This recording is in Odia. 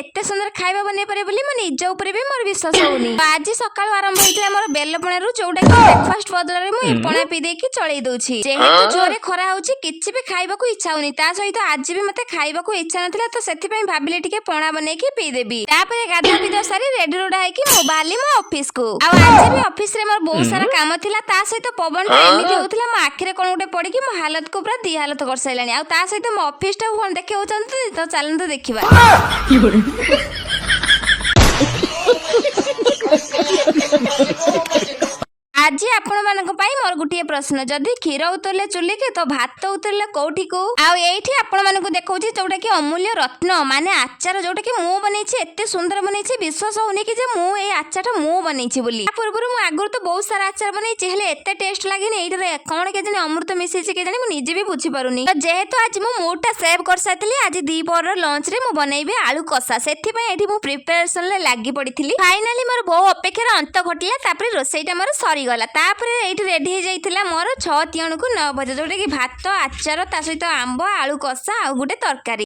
ଏତେ ସୁନ୍ଦର ଖାଇବା ବନେଇ ପାରିବି ବୋଲି ମୋ ନିଜ ଉପରେ ବି ମୋର ବିଶ୍ୱାସ ହଉନି। ତ ଆଜି ସକାଳୁ ଆରମ୍ଭ ହେଇଥିଲା ମୋର ବେଲ ପଣାରୁ, ଯୋଉଟା କି ବ୍ରେକଫାଷ୍ଟ ବଦଳରେ ମୁଁ ଏ ପଣା ପିଇ ଦେଇକି ଚଳେଇ ଦଉଛି। ଯେହେତୁ ଜୋରେ ଖରା ହଉଛି, କିଛି ବି ଖାଇବାକୁ ଇଚ୍ଛା ହଉନି। ତା ସହିତ ଆଜି ବି ମତେ ଖାଇବାକୁ ଇଚ୍ଛା ନଥିଲା, ତ ସେଥିପାଇଁ ଭାବିଲି ଟିକେ ପଣା ବନେଇକି ପିଇଦେବି। ତାପରେ ଗାଧୁଆ ପିଧୁଆ ସାରି ରେଡି ରୁଡା ହେଇକି ମୁଁ ବାହାରିଲି ମୋ ଅଫିସକୁ। ଆଉ ଆଜି ବି ଅଫିସରେ ମୋର ବହୁତ ସାରା କାମ ଥିଲା। ତା ସହିତ ପବନଟା ଏମିତି ହଉଥିଲା, ମୋ ଆଖିରେ କଣ ଗୋଟେ ପଡିକି ମୋ ହାଲତକୁ ପୁରା ଦି ହାଲତ କରିସାରିଲାଣି। ଆଉ ତା ସହିତ ମୋ ଅଫିସଟାକୁ କଣ ଦେଖିବାକୁ ଚାହୁଁଛନ୍ତି, ତ ଚାଲନ୍ତୁ ଦେଖିବା। ଆଜି ଆପଣମାନଙ୍କ ପାଇଁ ମୋର ଗୋଟିଏ ପ୍ରଶ୍ନ। ଯଦି କ୍ଷୀର ଉତରିଲେ ଚୁଲିକି, ତ ଭାତ ଉତରିଲେ କୋଉଠିକୁ? ଆଉ ଏଇଠି ଆପଣମାନଙ୍କୁ ଦେଖଉଛି ଯୋଉଟା କି ଅମୂଲ୍ୟ ରତ୍ନ, ମାନେ ଆଚାର, ଯୋଉଟା କି ମୁଁ ବନେଇଛି। ଏତେ ସୁନ୍ଦର ବନେଇଛି, ବିଶ୍ୱାସ ହଉନି କି ଯେ ମୁଁ ଏଇ ଆଚାରଟା ମୁଁ ବନେଇଛି ବୋଲି। ତା ପୂର୍ବରୁ ମୁଁ ଆଗରୁ ତ ବହୁତ ସାରା ଆଚାର ବନେଇଛି, ହେଲେ ଏତେ ଟେଷ୍ଟ ଲାଗେନି। ଏଇଟାରେ କଣ କେଜାଣି ଅମୃତ ମିଶେଇଛି କେଜାଣି, ମୁଁ ନିଜେ ବି ବୁଝିପାରୁନି। ତ ଯେହେତୁ ଆଜି ମୁଁ ମୁଡଟା ସେଭ୍ କରିସାରିଥିଲି, ଆଜି ଦ୍ୱିପହର ଲଞ୍ଚରେ ମୁଁ ବନେଇବି ଆଳୁ କଷା। ସେଥିପାଇଁ ଏଠି ମୁଁ ପ୍ରିପାରେସନରେ ଲାଗି ପଡିଥିଲି। ଫାଇନାଲି ମୋର ବହୁ ଅପେକ୍ଷାର ଅନ୍ତ ଘଟିଲା। ତାପରେ ରୋଷେଇଟା ମୋର ସରିଗଲା। ତାପରେ ଏଇଠି ରେଡି ହେଇଯାଇଥିଲା ମୋର 6 ତିଅଣକୁ 9 ଭଜା, ଯୋଉଟା କି ଭାତ, ଆଚାର, ତା ସହିତ ଆମ୍ବ, ଆଳୁ କଷା ଆଉ ଗୋଟେ ତରକାରୀ।